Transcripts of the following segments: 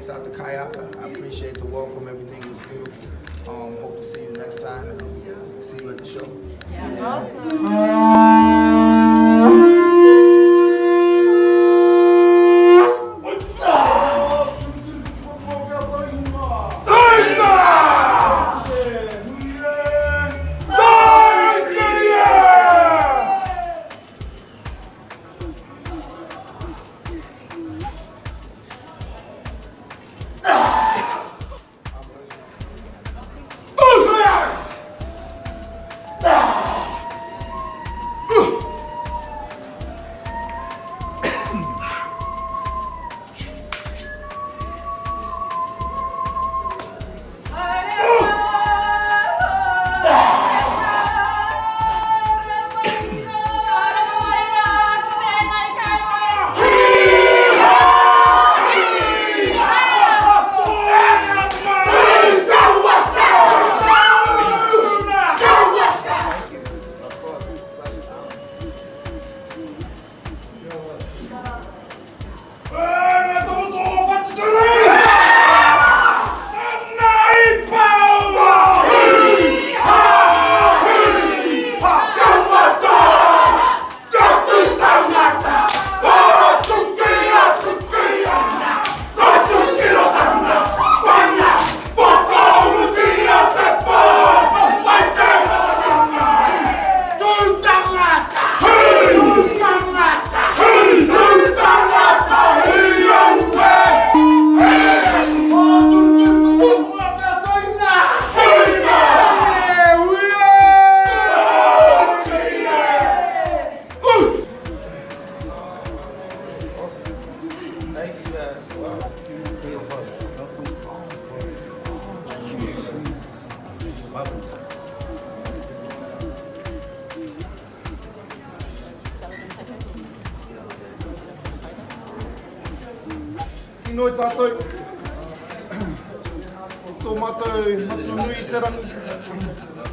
Thanks out to Kayaka. I appreciate the welcome. Everything was beautiful. Um, hope to see you next time and um, see you at the show. Yeah. Awesome. Inoi tātou i tō mātou Matua nui i te rangi.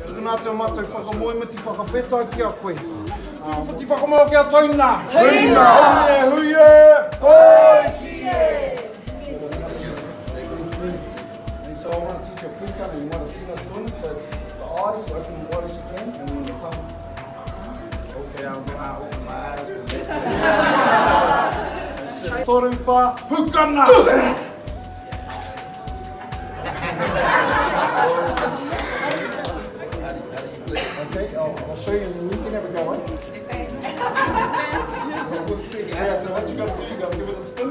Tukuna atu a mātou whakamoemiti whakawhetai ki a koe. Whiti whakamoa ki a Taina! Taina! Hui e, hui e! Hoi ki e! And so I want to teach you a pukana. You might have seen us doing it. So it's the eyes open wide as you can and then the tongue. Okay, I'll, I'll open my eyes. Toru whā, pukana! Okay, I'll, I'll show you and then you can have a go, eh? We'll see. Yeah, so what you got to do, you got to give it a spin.